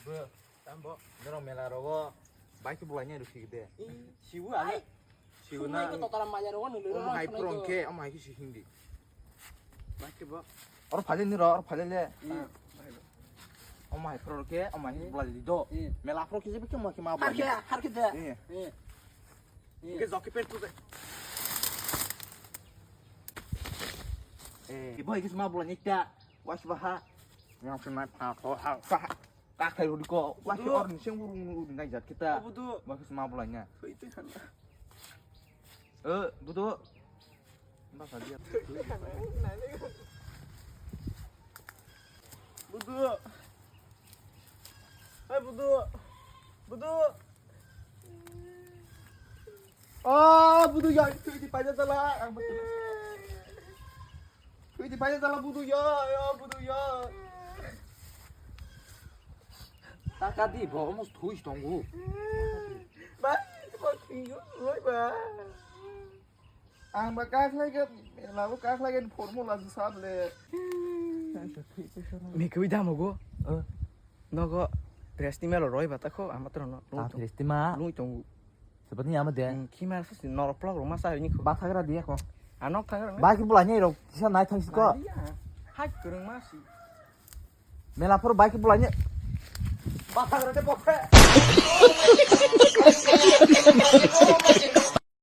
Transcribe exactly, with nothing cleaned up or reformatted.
Bro, tambo. Norok mela rogo bike bo lainai rw sigi de. Sibu ale. Sibu na. Ko tokara maya rogo nulu. Omo hai pro ke, omo hai kisi hindi. Bike bo. Oro phale ni ro, oro phale le. Omo hai pro ke, omo hai bla di do. Mela pro ke je ke mo ke ma bla. Har ke, har ke de. Ke joki pen tu de. Eh, ibo hai kisi ma bla ni ta. Was baha. Yang sema pa ko ha. Kakhai rodi ko, wah, Budu. Or ni seng urung urung nai jat kita. Oh, Budu. Wah, kisma bolanya. Itu kan. Eh, Budu. Mbak Sadia. Budu. Hai, Budu. Budu. Ah, Budu ya, itu di pada salah. Ang betul. Wih, di banyak dalam budu ya, ya budu ya. Taka di, bo almost thui tongo. Ba, ba tinggu, oi ba. Ang ba kak lagi, lalu kak lagi formula susah le. Mikui damo go. Eh. Nogo dress ni melo roi bata kho, ama tro no. Ah, dress ni ma. Lui tongo. Sepertinya ama de. Hmm, khima sasi norok plok rok masa ini kho. Ba thagra dia kho. Anok thagra. Ba ki bulanya rok kisa nai thang siko. Hai kurung masi. Mela por ba ki bulanya. Ba thagra de pokhe.